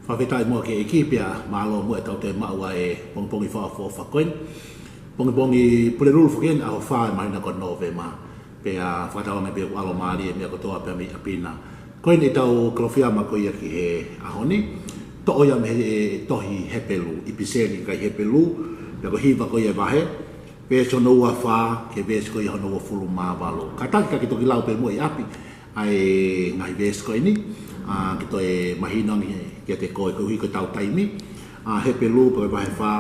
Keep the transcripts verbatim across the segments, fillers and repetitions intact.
Fakafetaʻi muʻa ki he ʻEiki pea mālō muʻa ʻetau toe maʻu ʻa e pongipongi fakaʻofoʻofa ko eni. Pongipongi Pulelulu foki eni, ʻaho fā ʻo e māhina ko Nōvema. Pea fakatauange pē ʻoku ʻalomālie e meʻa kotoa pē mei ʻapi na. Ko eni ʻetau Kalofiama ko ia ki he ʻaho ni, toʻo ia mei he tohi Hepelū, ʻipiseli ki he kakai Hepelū, pea ko e hiva ko ia e vahe, veesi hono ua fā ki he veesi ko ia hono uofulu mā valu. Kātaki ka ke toki lau pē muʻa ʻi ʻapi ʻa e ngaahi veesi ko eni, ʻa, ke toe mahino ange kiate koe koeʻuhi ko ʻetau taimi. ʻA, Hepelū pea ko e vahe fā,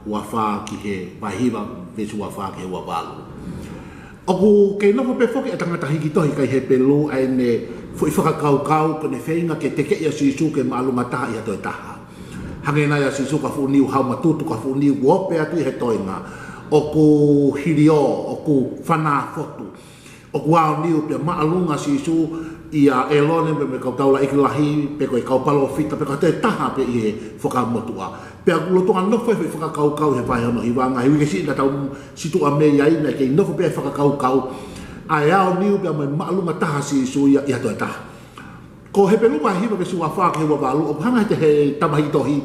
ua fā ki he, vahe hiva, veesi ua fā ki he ua valu. ʻOku kei nofo pē foki e tangata hiki tohi kakai Hepelū ʻa ʻene foʻi fakakaukau ko ʻene feinga ke tekeʻi ʻa Sīsū ke māʻolunga taha ʻi ha toe taha. Hangē nai ʻa Sīsū ko ha fuʻu niu haumatutu, ko ha fuʻu niu kuo ope atu ʻi he toenga. ʻOku hiliō, ʻoku fanāfotu. ʻOku aoniu pea māʻolunga ʻa Sīsū ʻia ʻĒlone pea mo e kau taulaʻeiki lahi, pe ko e kau palōfita, pe ko ha toe taha pē ʻi he Fuakava Motuʻa. Pea ʻoku lolotonga nofo e foʻi fakakaukau he vahe hono hiva, ngaahi uike siʻi naʻa tau situʻa mei ai, naʻe kei nofo pē e fakakaukau ʻa e aoniu pea mo e māʻolunga taha ʻa Sīsū ia ʻi ha toe taha. Ko Hepelū vahe hiva veesi ua fā ki he ua valu, ʻoku hanga ʻe he tama hiki tohi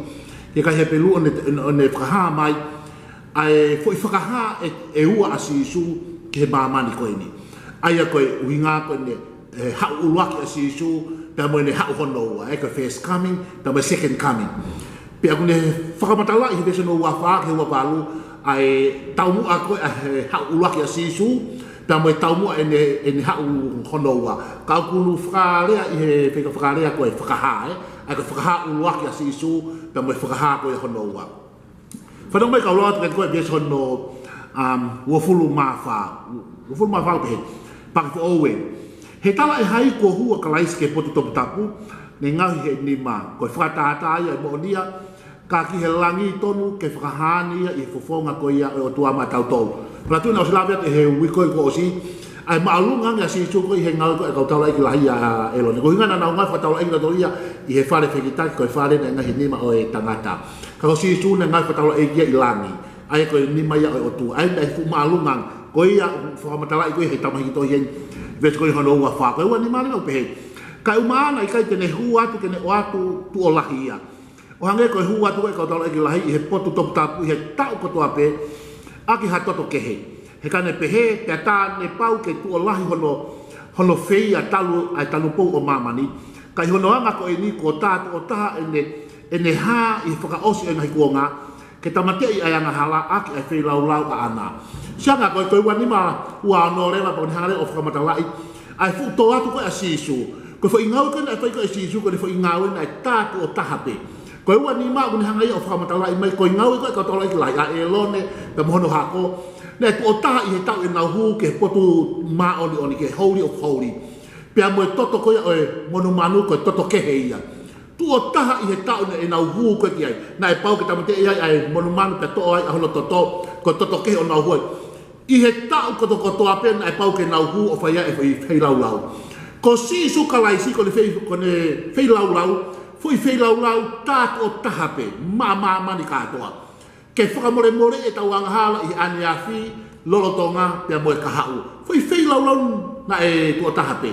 ki he kakai Hepelū ʻo ne, ʻo ne fakahā mai ʻa e foʻi fakahā ʻe, ʻe ua ʻa Sīsū ki he māmani ko eni. ʻA ia ko e ʻuhinga ko ʻene, e, haʻu ʻuluaki ʻa Sīsū, pea mo ʻene haʻu hono ua, ʻa ia ko e first coming, pea mo e second coming. Pea ʻoku ne fakamatalaʻi he veesi hono ua fā ki he ua valu ʻa e taumuʻa ko ē ʻa e haʻu ʻuluaki ʻa Sīsū, pea mo e taumuʻa ʻene, ʻene haʻu hono ua. Ka ʻoku ne fakalea ʻi he fika fakalea ko e fakahā, ē? ʻA ia ko e fakahā ʻuluaki ʻa Sīsū, pea mo e fakahā ko ē hono ua. Fanongo mai kau lau atu kiate koe veesi hono, um, uofulu mā fā. Uofulu mā fā ʻoku pehē, Paki foʻou ē. He talaʻehai kuo hū ʻa Kalaisi ki he potu toputapu, ne ngaohi ʻe he nima, ko e fakatātā ia ʻo e moʻoni ia, ka ki he langi tonu ke fakahā ʻeni ia ʻi he fofonga ko ia ʻo e ʻOtua maʻatautolu. Pea tuʻu naʻa ʻosi lave atu he uike ko ē kuo ʻosi, ʻa e māʻolunga ange ʻa Sīsū ko ē ʻi he ngāue ko ē ʻa e kau taulaʻeiki lahi ʻa ʻĒlone. Ko e ʻuhinga naʻa nau ngāue fakataulaʻeiki nautolu ia ʻi he fale fehikitaki, ko e fale naʻe ngaohi ʻe he nima ʻo e tangata. Ka ko Sīsū naʻe ngāue fakataulaʻeiki ia ʻi langi. ʻA ia ko e nima ia ʻo e ʻOtua. ʻA ia naʻe fuʻu māʻolunga ange. Ko ia ʻoku fakamatalaʻi ko ē ʻe he tama hiki tohi eni, veesi ko ē hono ua fā. Ko e ua nima leva ʻoku pehē, Kaeʻumaʻā naʻe ʻikai te ne hū atu ke ne ʻoatu tuʻo lahi ia, ʻo hangē ko e hū atu ʻa e kau taulaʻeiki lahi ʻi he potu toputapu ʻi he taʻu kotoa pē ʻaki ha toto kehe. He ka ne pehē, pea tā ne pau ke tuʻo lahi hono, hono feia talu ʻa e tanupou ʻo māmani. Ka ʻi hono anga ko eni kuo tā tuʻo taha ʻene, ʻene hā ʻi he fakaʻosi ʻo e ngaahi kuonga, ke tāmateʻi ʻa e angahala ʻaki ʻa e feilaulau ʻaʻana. Sio ange ko e, ko e ua nima ua ono leva, pea ʻoku ne hanga leva ʻo fakamatalaʻi ʻa e fuʻu tō atu ko ē ʻa Sīsū. Ko e foʻi ngāue ko ē naʻe fai ko ē ʻe Sīsū, ko e foʻi ngāue naʻe tā tuʻo taha pē. Ko e ua nima ʻoku ne hanga ia ʻo fakamatalaʻi mai, ko e ngāue ko ē ʻa e kau taulaʻeiki lahi, ʻa ʻĒlone pea mo hono hako, naʻe tuʻo taha ʻi he taʻu ʻenau hū ki he potu māʻoniʻoni, ki he Holy of Holy. Pea mo e toto ko ia ʻo e monumanu, ko e toto kehe ia. Tuʻo taha ʻi he taʻu naʻa nau hū ko ē ki ai, naʻe pau ke tāmateʻi ai ʻa e monumanu pea toʻo ai ʻa hono toto, ko e toto kehe ʻo nau hū ai. ʻI he taʻu kotokotoa pē naʻe pau ke nau hū ʻo fai ai e foʻi feilaulau. Ko Sīsū Kalaisi ko ʻene fei, ko ʻene feilaulau, foʻi feilaulau tā tuʻo taha pē maʻa māmani kātoa, ke fakamolemoleʻi ʻetau angahala ʻi he ʻaneafi, lolotonga pea mo e kahaʻu. Foʻi feilaulau naʻe tuʻo taha pē.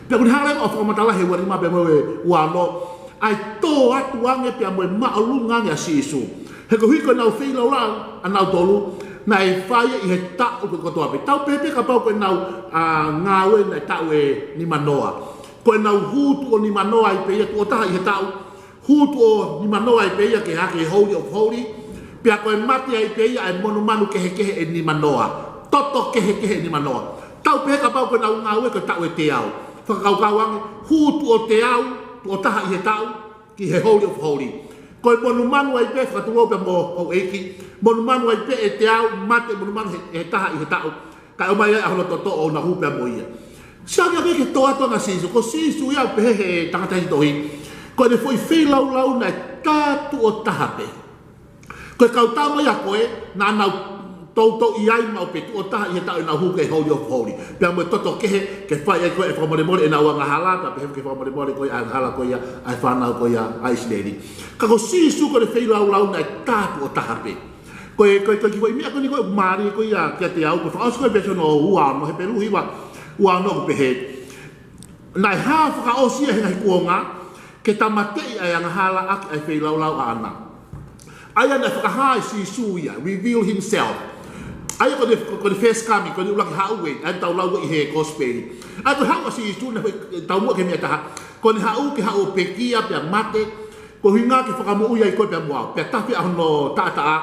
Pea ʻoku ne hanga leva ʻo fakamatalaʻi he ua nima pea mo e ua ono ʻa e tō atu ange pea mo e māʻolunga ange ʻa Sīsū. He koeʻuhi ko ʻenau feilaulau ʻanautolu naʻe fai ʻi he taʻu kotoa pē. Tau pehē pē kapau ko ʻenau, ʻa, ngāue naʻe taʻu ʻe nimanoa. Ko ʻenau hū tuʻo nimanoa ai pē ia tuʻo taha ʻi he taʻu. Hū tuʻo nimanoa ai pē ia ki he Holy of Holy. Pea ko e mate ai pē ia ʻa e monumanu kehekehe ʻe nimanoa. Toto kehekehe ʻe nimanoa. Tau pehē kapau ko ʻenau ngāue ko e taʻu ʻe teau. Fakakaukau ange, hū tuʻo teau, tuʻo taha ʻi he taʻu, ki he Holy of Holy. Ko e monumanu ai pē, fakatulou pea mo houʻeiki, monumanu ai pē ʻe teau, mate monumanu ʻe, ʻe taha ʻi he taʻu. Kae ʻomai ai ʻa hono toto ʻo nau hū pea mo ia. Sio ange ki he tō atu ange ʻa Sīsū, ko Sīsū ia ʻoku pehē ʻe he tangata hiki tohi, ko ʻene foʻi feilaulau naʻe tā tuʻo taha pē. Ko e kau tama ia ko ē, naʻa nau toutou ʻi ai maʻu pē tuʻo taha ʻi he taʻu ʻenau hū ki he Holy of Holy. Pea mo e toto kehe, ke fai ai ko ē e fakamolemole ʻenau angahala, pea pehē ke fakamolemole ko ē ʻa e angahala ko ia ʻa e fānau ko ia ʻa ʻIsileli. Ka ko Sīsū ko ʻene feilaulau naʻe tā tuʻo taha pē. Ko e, ko e, ko e kiʻi foʻi meʻa ko eni ko ē ʻoku mālie ko ia kiate au, ko e fakaʻosi ko ē veesi hono ua ono, Hepelū hiva ua ono ʻoku pehē, Naʻe hā fakaʻosi ia he ngaahi kuonga, ke tāmateʻi ʻa e angahala ʻaki ʻa e feilaulau ʻaʻana. ʻA ia naʻe fakahā ʻe Sīsū ia, reveal himself. ʻA ia ko ʻene, ko ʻene first coming, ko ʻene ʻuluaki haʻu ē, ʻa ia tau lau ʻi he kosipeli. ʻA ia ko e haʻu ʻa Sīsū naʻe taumuʻa ki he meʻa ʻe taha. Ko ʻene haʻu ke haʻu ʻo pekia pea mate, ko e ʻuhinga ke fakamoʻui ai koe pea mo au, pea tafe ʻa hono taʻataʻa,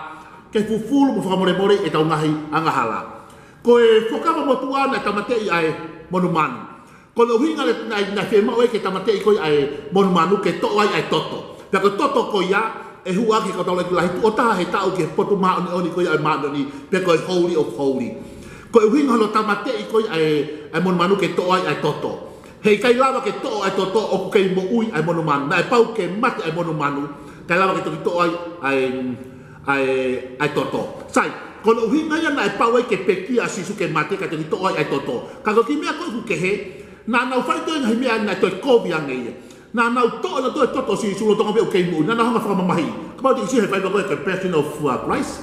ke fufulu mo fakamolemoleʻi ʻetau ngaahi angahala. Ko e Fuakava Motuʻa naʻe tāmateʻi ʻa e monumanu. Ko hono ʻuhinga naʻe, naʻe, naʻe fiemaʻu ai ke tāmateʻi ko ē ʻa e monumanu ke toʻo ai ʻa e toto. Pea ko e toto ko ia, ʻe hū ʻaki ʻe he kau taulaʻeiki lahi tuʻo taha he taʻu ki he potu māʻoniʻoni ko ia ʻo e māʻoniʻoni, pe ko e Holy of Holy. Ko e ʻuhinga hono tāmateʻi ko ē ʻa e, ʻa e monumanu ke toʻo ai ʻa e toto. He ʻikai lava ke toʻo ʻa e toto ʻoku kei moʻui ʻa e monumanu. Naʻe pau ke mate ʻa e monumanu, kae lava ke toki toʻo ai ʻa e, ʻa e, ʻa e toto. Sai, ko hono ʻuhinga ia naʻe pau ai ke pekia ʻa Sīsū ke mate kae toki toʻo ai ʻa e toto. Ka ko e kiʻi meʻa ko ē ʻoku kehe, naʻa nau fai toe ngaahi meʻa naʻe toe kovi ange ia. Naʻa nau toʻo ʻenautolu e toto ʻo Sīsū lolotonga pē ʻoku kei moʻui. Naʻa nau hanga ʻo fakamamahiʻi. Kapau te ke sio he faiva ko ē ko e Passion of, uh, Christ,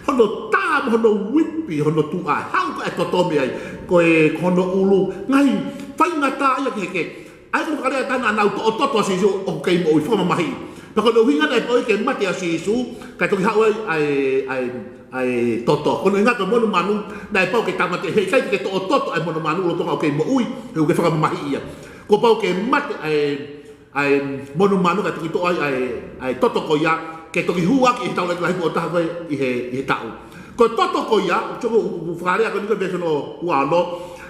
hono tā mo hono uipi, hono tuʻa, haʻu ko ē ʻa e toto mei ai. Ko e, ko hono ʻulu, ngaahi faingataʻaʻia kehekehe. ʻA ia ko e fakalea ʻe taha naʻa nau toʻo toto ʻa Sīsū ʻoku kei moʻui, fakamamahiʻi. Pea ko hono ʻuhinga naʻe pau ke mate ʻa Sīsū, kae toki haʻu ai ʻa e, ʻa e, ʻa e toto. Ko hono ʻuhinga ko e monumanu naʻe pau ke tāmateʻi, he ʻikai ke toʻo toto ʻa e monumanu lolotonga ʻoku kei moʻui, he ʻoku kei fakamamahiʻi ia. Kuo pau ke mate ʻa e, ʻa e monumanu kae toki toʻo ai ʻa e, ʻa e toto ko ia, ke toki hū ʻaki ʻe he taulaʻeiki lahi tuʻo taha ko ē ʻi he, ʻi he taʻu. Ko e toto ko ia, ʻoku, ʻoku, ʻoku fakalea ko eni ko e veesi hono ua ono.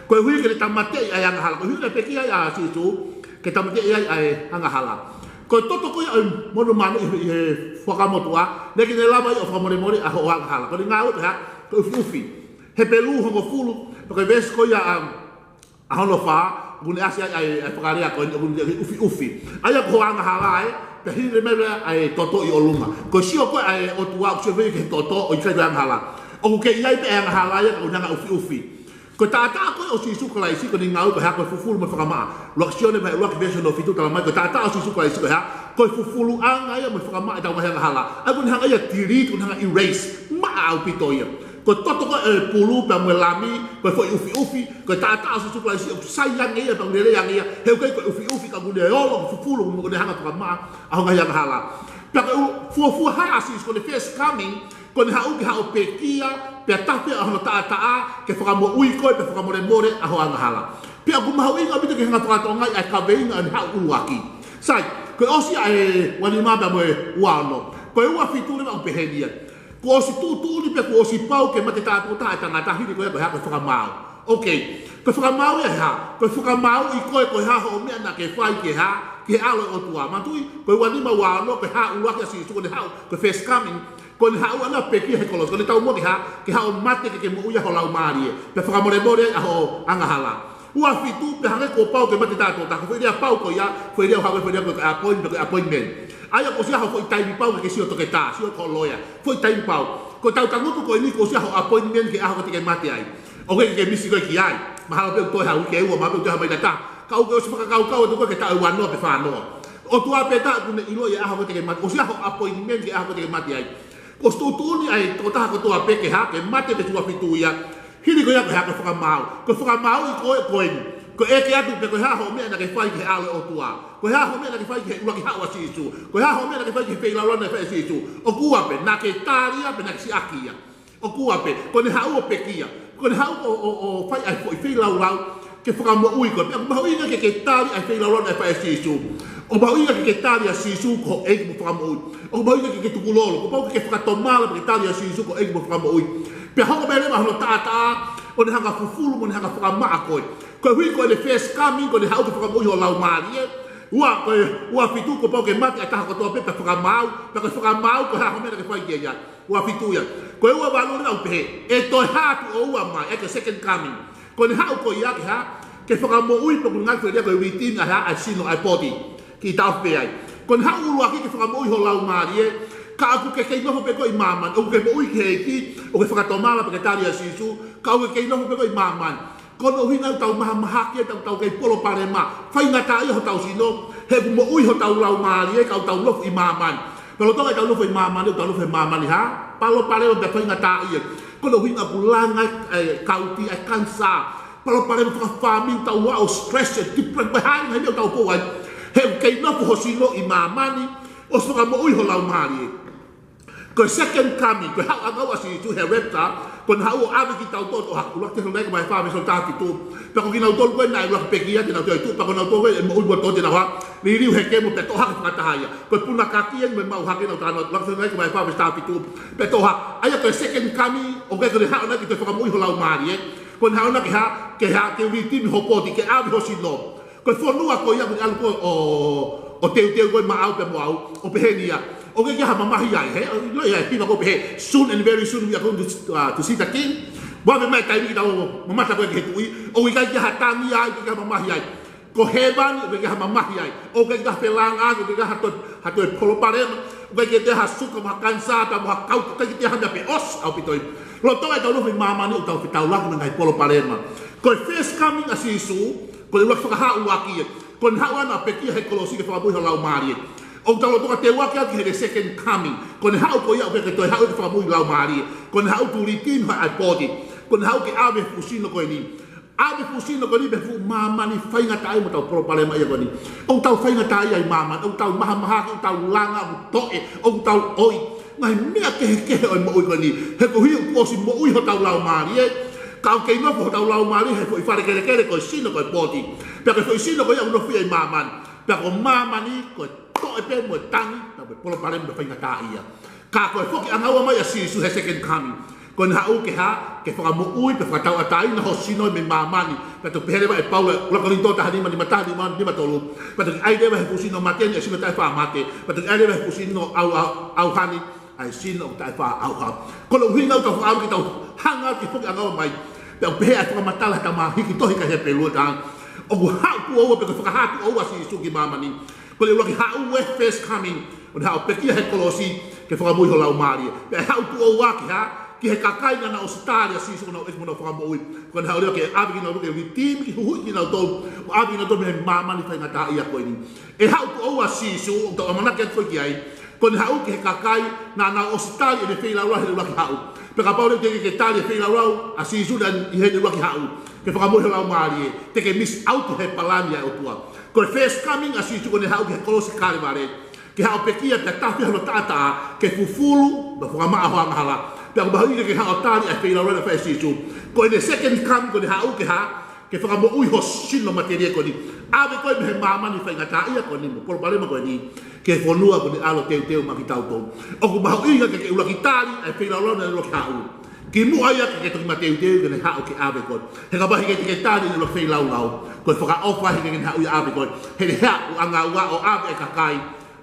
Ko e ʻuhi ke ne tāmateʻi ʻa e angahala. Ko e ʻuhi ke pekia ai ʻa Sīsū, ke tāmateʻi ai ʻa e angahala. Ko e toto ko ia ʻo e monumanu ʻi he, ʻi he Fuakava Motuʻa, naʻe ʻikai ke ne lava ia ʻo fakamolemoleʻi ʻa hoʻo angahala. Ko ʻene ngāue ko e hā? Ko e ʻufiʻufi. Hepelū hongofulu, ko e veesi ko ia ʻa, ʻa hono fā, ʻoku ne ʻasi ai ʻa e, ʻa e fakalea ko eni, ʻoku ne ʻufiʻufi. ʻA ia ko hoʻo angahala ē, pea hili mai leva ʻa e toto ʻi ʻolunga. Ko e sio ko ē ʻa e ʻOtua, ʻoku sio pē ki he toto, ʻoku ʻikai ko e angahala. ʻOku kei ʻi ai pē ʻa e angahala ia ka ʻoku ne hanga ʻo ʻufiʻufi. Ko e taʻataʻa ko ē ʻo Sīsū Kalaisi, ko ʻene ngāue ko e hā? Ko e fufulu mo e fakamaʻa. ʻUluaki Sione vahe ʻuluaki veesi hono fitu talamai, ko e taʻataʻa ʻo Sīsū Kalaisi ko e hā? Ko e fufuluʻanga ia mo e fakamaʻa ʻetau ngaahi angahala. ʻA ia ʻoku ne hanga ia ʻo delete, ʻoku ne hanga ʻo erase. Maʻa ʻaupito ia. Ko e toto ko ē ʻo e pulu pea mo e lami, ko e foʻi ʻufiʻufi, ko e taʻataʻa ʻo Sīsū Kalaisi ʻoku sai ange ia, pea ʻoku lelei ange ia, he ʻoku ʻikai ko e ʻufiʻufi ka ʻoku ne olo, fufulu, mo ʻene hanga ʻo fakamaʻa ʻa hoʻo ngaahi angahala. Pea ko e ʻu-, fuofua hā ʻa Sīsū, ko ʻene first coming, ko ʻene haʻu ke haʻu ʻo pekia, pea tafe ʻa hono taʻataʻa, ke fakamoʻui koe, pea fakamolemole ʻa hoʻo angahala. Pea ʻoku mahuʻinga ʻaupito ke hanga ʻo fakatokangaʻi ʻa e kaveinga ʻo ʻene haʻu ʻuluaki. Sai, ko e ʻosi ʻa e ua nima pea mo e ua ono. Ko e ua fitu leva ʻoku pehē ni ia. Kuo ʻosi tuʻutuʻuni pea kuo ʻosi pau ke mate taʻetokotaha ʻa e tangata, hili ko ia ko e hā? Ko e fakamaau. Ok. Ko e fakamaau ia he hā? Ko e fakamāuʻi koe, ko e hā hoʻo meʻa naʻa ke fai ki he hā? Ki he ʻAlo ʻo e ʻOtua. Manatuʻi, ko e ua nima ua ono, ko e haʻu ʻuluaki ʻa Sīsū, ko ʻene haʻu, ko e first coming, ko ʻene haʻu ʻana ʻo pekia he kolosi. Ko ʻene taumuʻa ke hā? Ke haʻu ʻo mate ke ke moʻui ai ho laumālie. Pea fakamolemole ai ʻa hoʻo angahala. Ua fitu, pea hangē kuo pau ke mate taʻetokotaha, ko e foʻi lea pau ko ia, foʻi lea ʻoku haʻu, foʻi lea ko e appoint, ko e appointment. ʻA ia kuo ʻosi ʻi ai hoʻo foʻi taimi pau ke ke sio ki he toketā, sio ki ho lawyer, foʻi taimi pau. Ko ʻetau tangutu ko eni kuo ʻosi ʻi ai hoʻo appointment ki he ʻaho ko ē te ke mate ai. ʻOku ʻikai ke ke misi koe ki ai. Mahalo pē ʻoku toe ha uike ʻe ua, mahalo pē ʻoku toe ha māhina ʻe taha. Ka ʻoku ke ʻosi fakakaukau atu koe ki he taʻu ua noa pe fā noa. ʻOtua pē taha ʻoku ne ʻiloʻi e ʻaho ko ē te ke mate. ʻOsi ʻi ai hoʻo appointment ki he ʻaho ko ē te ke mate ai. Kuo ʻosi tuʻutuʻuni ʻa e tokotaha kotoa pē ke hā? Ke mate, veesi ua fitu ia. Hili ko ia ko e hā? Ko e fakamaau. Ko e fakamāuʻi koe ko eni. Ko e ʻeke atu pē ko e hā hoʻo meʻa naʻa ke fai ki he ʻAlo ʻo e ʻOtua. Ko e hā hoʻo meʻa naʻa ke fai ki he ʻuluaki haʻu ʻa Sīsū. Ko e hā hoʻo meʻa naʻa ke fai ki he feilaulau naʻe fai ʻe Sīsū. ʻOku ua pē, naʻa ke tali ia pe naʻa ke siʻaki ia. ʻOku ua pē, ko ʻene haʻu ʻo pekia. Ko ʻene haʻu ʻo, ʻo, ʻo fai ʻa e foʻi feilaulau ke fakamoʻui koe. Pea ʻoku mahuʻinga ke ke tali ʻa e feilaulau naʻe fai ʻe Sīsū. ʻOku mahuʻinga ke ke tali ʻa Sīsū ko ho ʻEiki mo Fakamoʻui. ʻOku mahuʻinga ke ke tukulolo. Kuo pau ke ke fakatomala pea ke tali ʻa Sīsū ko ho ʻEiki mo Fakamoʻui. Pea hoko mai leva hono taʻataʻa ʻo ne hanga ʻo fufulu mo ne hanga ʻo fakamaʻa koe. Koeʻuhi ko ʻene first coming, ko ʻene haʻu ke fakamoʻui ho laumālie. Ua, ko e ua fitu, kuo pau ke mate ʻa e taha kotoa pē pea fakamaau. Pea ko e fakamaau, ko e hā hoʻo meʻa naʻa ke fai ki ai? Ua fitu ia. Ko e ua valu leva ʻoku pehē, ʻe toe hā atu ʻo ua mai, ʻa ia ko e second coming. Ko ʻene haʻu ko ia ke hā? Ke fakamoʻui, pe ʻoku ngaahi foʻi lea ko e redeem ʻa e hā? ʻA e sino, ʻa e body. Kiʻi taʻofi pē ai. Ko ʻene haʻu ʻuluaki ke fakamoʻui ho laumālie, ka ʻoku ke kei nofo pē koe ʻi māmani. ʻOku ke moʻui ki he ʻEiki, ʻoku ke fakatomala pea ke tali ʻa Sīsū, ka ʻoku ke kei nofo pē koe ʻi māmani. Ko hono ʻuhinga ʻoku tau mahamahaki, ʻoku tau, tau kei palopalema. Faingataʻaʻia hotau sino, he ʻoku moʻui hotau laumālie, ka ʻoku tau nofo ʻi māmani. Pea lolotonga ʻetau nofo ʻi māmani, ʻoku tau nofo ʻi māmani hā? Palopalema pea faingataʻaʻia. Ko hono ʻuhinga ʻoku langa e, e kauti, e kanisā. Palopalema fakafāmili, ʻoku tau aʻu ʻo stress, e depression, pe ko e hā e ngaahi meʻa ʻoku tau fou ai. He ʻoku kei nofo ho sino ʻi māmani, ʻosi fakamoʻui ho laumālie. Ko e second coming, ko e haʻu ʻanga ua ʻa Sīsū he rapture, ko ʻene haʻu ʻo ʻave kitautolu ʻo hake, ʻUluaki Tesalonaika vahe fā veesi taha fitu. Pea ko kinautolu ko ē naʻe ʻuluaki pekia te nau toe tuʻu, pea ko kinautolu ko ē ʻe moʻui mo toe te nau hā, liliu he kemo pea toʻo hake fakataha ia. Ko e puna kaki eni mo e maʻu hake ʻenau talanoa, ʻUluaki Tesalonaika vahe fā veesi taha fitu. Pea toʻo hake, ʻa ia ko e second coming, ʻoku ʻikai ko ʻene haʻu ʻana ke toe fakamoʻui ho laumālie. Ko ʻene haʻu ʻana ke hā, ke hā, ke redeem ho poti, ke ʻave ho sino. Ko e fonua ko ia ʻoku ne ʻalu ko ē ʻo, ʻo teuteu ko ē maʻau pea mo au, ʻo pehē ni ia. ʻOku ʻikai ke ʻi ai ha mamahi ai, he, ʻo, ʻilo ia, hiva ko ē pehē, soon and very soon we are going to, uh, to see the king. Vave mai e taimi ke tau mamata ko ē ki he tuʻi, ʻoku ʻikai ke ʻi ai ha tangi ai, ʻikai ke ʻi ai ha mamahi ai. Ko hēvani, ʻoku ʻikai ke ʻi ai ha mamahi ai. ʻOku ʻikai ke ʻi ai ha felāngaaki, ʻoku ʻikai ke ʻi ai ha toe, ha toe palopalema, ʻoku ʻikai ke toe ʻi ai ha suka mo ha kanisā pea mo ha kauka, ʻoku ʻikai ke toe ʻi ai ha meʻa pē, ʻosi ʻaupito ia. Lolotonga ʻetau nofo ʻi māmani ʻoku tau fetaulaki mo e ngaahi palopalema. Ko e first coming ʻa Sīsū, ko ʻene ʻuluaki fakahaʻu ʻaki ia. Ko ʻene haʻu ʻana ʻo pekia he kolosi ke fakamoʻui ho laumālie. ʻOku tau lolotonga teuaki atu ki heʻene second coming. Ko ʻene haʻu ko ia ʻoku ʻikai ke toe haʻu ia ke fakamoʻui laumālie. Ko ʻene haʻu to redeem ho ʻae poti. Ko ʻene haʻu ke ʻave e fuʻu sino ko eni. ʻAve e fuʻu sino ko eni mei he fuʻu māmani faingataʻaʻia mo ʻetau palopalema ia ko eni. ʻOku tau faingataʻaʻia ʻi māmani, ʻoku tau mahamahaki, ʻoku tau langa, ʻoku toʻe, ʻoku tau ʻoi. Ngaahi meʻa kehekehe ʻo e moʻui ko eni. He koeʻuhi ʻoku ʻosi moʻui hotau laumālie, ka ʻoku kei nofo hotau laumālie he foʻi fale kelekele ko e sino ko e poti. Pea ko e foʻi sino ko ia ʻoku nofo ia ʻi māmani. Pea ko māmani, ko e toʻe pē mo e tangi, pea mo e palopalema mo e faingataʻaʻia. Ka ko e foki ʻanga ua mai ʻa Sīsū he second coming. Ko ʻene haʻu ke hā, ke fakamoʻui, pea fakatauʻatāina ho sino mei māmani. Pea toki pehē leva ʻe Paula, ʻuluaki Kolinitō taha nima, nima taha, nima, nima tolu. Pea toki ʻai leva he fuʻu sino mate ni ʻa e sino taʻefaʻamate. Pea toki ʻai leva he fuʻu sino ʻau, ʻau, ʻauha ni ʻa e sino taʻefaʻaʻauha. Ko hono ʻuhinga ʻoku tau fakaʻamu ke tau hanga ki he foki ʻanga ua mai. Pea ʻoku pehē ʻa e fakamatala ʻa e tama hiki tohi ki he Hepelū ʻe taha. ʻOku haʻu tuʻo ua pe ko e fakahā tuʻo ua ʻa Sīsū ki māmani. Ko ʻene ʻuluaki haʻu, first coming, ʻo ne haʻu ʻo pekia he kolosi ke fakamoʻui ho laumālie. Pea haʻu tuʻo ua ki hā, ki he kakai naʻa nau ʻosi tali ʻa Sīsū ko honau ʻEiki mo honau Fakamoʻui. Ko ʻene haʻu leva ke ʻave kinautolu, ke redeem, ke huhuʻi kinautolu, ʻo ʻave kinautolu mei he māmani faingataʻaʻia ko eni. ʻE haʻu tuʻo ua ʻa Sīsū, ʻoku tau ʻamanaki atu foki ki ai, ko ʻene haʻu ki he kakai naʻa nau ʻosi tali ʻene feilaulau heʻene ʻuluaki haʻu. Pea kapau leva ʻoku teʻeki ke tali e feilaulau ʻa Sīsū ʻi heʻene ʻuluaki haʻu ke fakamoʻui ho laumālie, te ke miss out he palani ʻa e ʻOtua. Ko e first coming ʻa Sīsū ko ʻene haʻu ki he kolosi Kalevale, ke haʻu ʻo pekia pea tafe hono taʻataʻa, ke fufulu mo fakamaʻa ho angahala. Pea ʻoku mahuʻinga ke ke haʻu ʻo tali ʻa e feilaulau naʻe fai ʻe Sīsū. Ko ʻene second coming ko ʻene haʻu ke hā, ke fakamoʻui ho sino matelie ko eni. ʻAve koe mei he māmani faingataʻaʻia ko eni mo e palopalema ko eni ki he fonua ko ʻene ʻalu ʻo teuteu maʻa kitautolu. ʻOku mahuʻinga ke ke ʻuluaki tali ʻa e feilaulau naʻe ʻuluaki haʻu. Kimuʻa ia ke ke toki mateuteu ke ne haʻu ke ʻave koe. He kapau he ʻikai te ke tali ʻene ʻuluaki feilaulau, ko e fakaʻofa he ʻikai ke ne haʻu ia ʻo ʻave koe. He ʻene haʻu ʻanga ua ʻo ʻave e kakai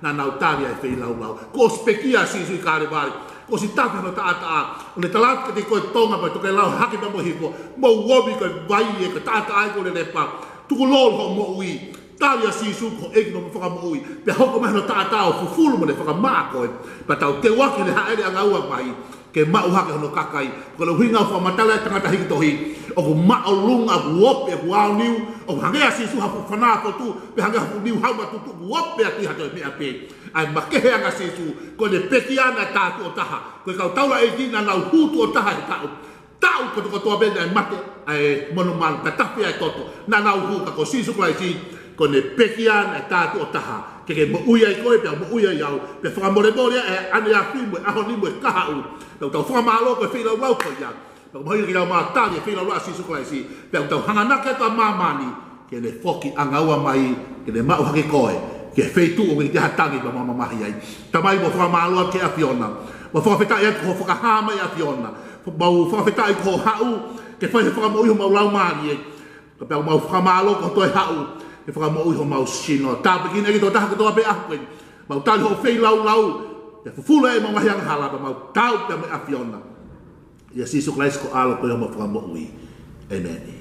naʻa nau tali ʻa e feilaulau. Kuo ʻosi pekia ʻa Sīsū ʻi Kalevale. Kuo ʻosi tafe hono taʻataʻa. ʻO ne tala atu kiate koe Tonga mo e tokelau, hake pea mo e hifo. Mou omi, ko e vai ē, ko e taʻataʻa ē, kuo lelepa. Tukulolo hoʻo moʻui. Tali ʻa Sīsū ko ho ʻEiki mo ho Fakamoʻui. Pea hoko mai hono taʻataʻa ʻo fufulu mo ne fakamaʻa koe. Pea tau teuaki he hāʻele ʻanga ua mai ke maʻu hake hono kakai. Ko hono ʻuhinga ʻoku fakamatala e tangata hiki tohi, ʻoku māʻolunga, ʻoku ope, ʻoku aoniu, ʻoku hangē ʻa Sīsū ha fuʻu fanā fotu, pe hangē ha fuʻu niu haumātuʻutuʻu, ʻoku ope atu ʻi ha toe meʻa pē. ʻA e makehe ʻanga ʻa Sīsū, ko ʻene pekia naʻe tā tuʻo taha. Ko e kau taulaʻeiki naʻa nau hū tuʻo taha he taʻu. Taʻu kotokotoa pē naʻe mate ʻa e monumanu, pea tafe ʻa e toto, naʻa nau hū. Ka ko Sīsū Kalaisi, ko ʻene pekia naʻe tā tuʻo taha, ke ke moʻui ai koe, pea moʻui ai au, pea fakamolemole ʻa e ʻaneafi mo e ʻaho ni mo e kahaʻu. Pea ʻoku tau fakamālō ko e feilaulau ko ia. Pea ʻoku mahuʻinga ke tau tali e feilaulau ʻa Sīsū Kalaisi. Pea ʻoku tau hanganaki atu ʻa māmani ki heʻene foki ʻanga ua mai, ke ne maʻu hake koe ki he feituʻu ʻoku ʻikai ha tangi pea mo ha mamahi ai. Tamai, mau fakamālō atu ki he ʻAfiona. Mau fakafetaʻi atu ko hoʻo fakahā mai ʻAfiona. Mau fakafetaʻi ko hoʻo haʻu ke fai ha fakamoʻui homau laumālie. Ka pea mau fakamālō ko hoʻo toe haʻu ke fakamoʻui homau sino. Tāpuekina ʻEiki e tokotaha kotoa pē he ʻaho ko eni. Mau tali hoʻo feilaulau ke fufulu ʻemau ngaahi angahala, pea mau tau pē mo e ʻAfiona. ʻIa Sīsū Kalaisi ko ho ʻAlo ko homau Fakamoʻui. ʻĒmeni.